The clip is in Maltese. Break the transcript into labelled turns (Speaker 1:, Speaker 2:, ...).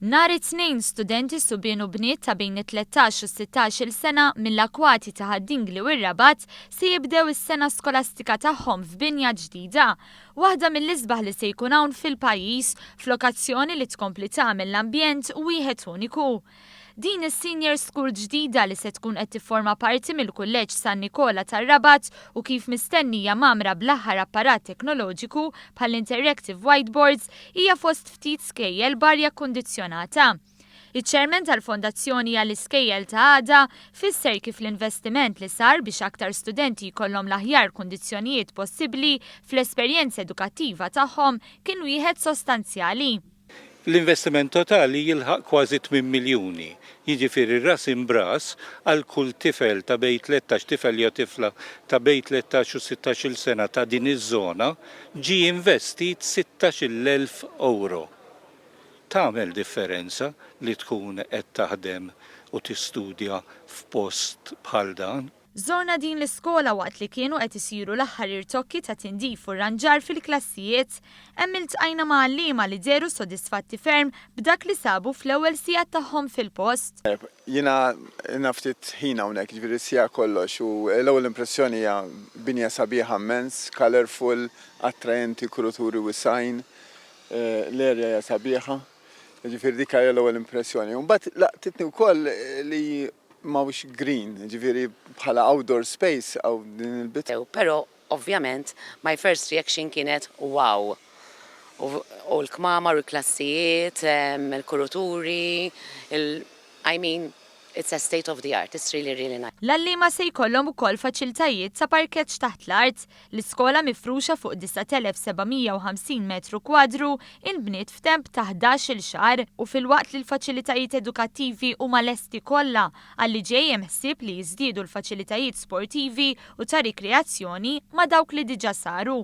Speaker 1: Nhar it-Tnejn studenti subien u bniet ta' bejn it-13 u s-16-il sena mill-akwati ta' Ħad-Dingli u r-Rabat se jibdew is-sena skolastika tagħhom f'binja ġdida. Waħda mill-isbaħ li se jkun hawn fil-pajjiż, f'lokazzjoni li tkompli tagħmel l-ambjent wieħed uniku. Din is-senior school ġdida li se tkun qed tifforma parti mill-Kulleġġ San Nikola tar-Rabat u kif mistenni hija mgħammra bl-aħħar apparat teknoloġiku bħall-interactive whiteboards hija fost ftit skejjel b'arja kkundizzjonata. Iċ-Chairman tal-Fondazzjoni għall-Iskejjel ta' Għada fisser kif l-investiment li sar biex aktar studenti jkollhom l-aħjar kundizzjonijiet possibbli fl-esperjenza edukattiva tagħhom kien wieħed sostanzjali.
Speaker 2: L-investiment totali jilħaq kważi 8 miljuni, jiġifieri ras imb'ras għal kull tifel ta' bejn 13 tifel jew tifla ta' bejn 13 u 16-il sena ta' din iż-żona ġie investit 16-il elf ewro. Tagħmel differenza li tkun qed taħdem u tistudja f'post bħal dan.
Speaker 1: Żorna din l-iskola waqt li kienu qed isiru l-aħħar irtokki ta' tindif u rranġar fil-klassijiet. Hemm iltqajna ma' għalliema li dehru sodisfatti ferm b'dak li sabu fl-ewwel sigħat tagħhom fil-post.
Speaker 3: Jiena ilna ftit ħin hawnhekk, jiġifieri siegħa kollox, u l-ewwel impressjoni hija binja sabiħa immens, colourful, attraenti, kuruturi wisgħin, l-area hija sabiħa. Jiġifieri dik hija l-ewwel impressjoni. U mbagħad laqtitni wkoll li m'hawnx green, jiġifieri bħala outdoor space hawn din il-bitħa.
Speaker 4: Però ovvjament my first reaction kienet wow. U l-kmamar u l-klassijiet, il-kuruturi, I mean it's a state of the art, it's really really nice.
Speaker 1: L-għalliema se jkollhom ukoll faċilitajiet ta' parkeġġ taħt l-art. L-iskola mifruxa fuq 9,750 metru kwadru inbniet f'temp ta' 11-il xahar u filwaqt li l-faċilitajiet edukattivi huma lesti kollha, għal li ġej hemm ħsieb li jiżdiedu l-faċilitajiet sportivi u ta' rikreazzjoni ma' dawk li diġà saru.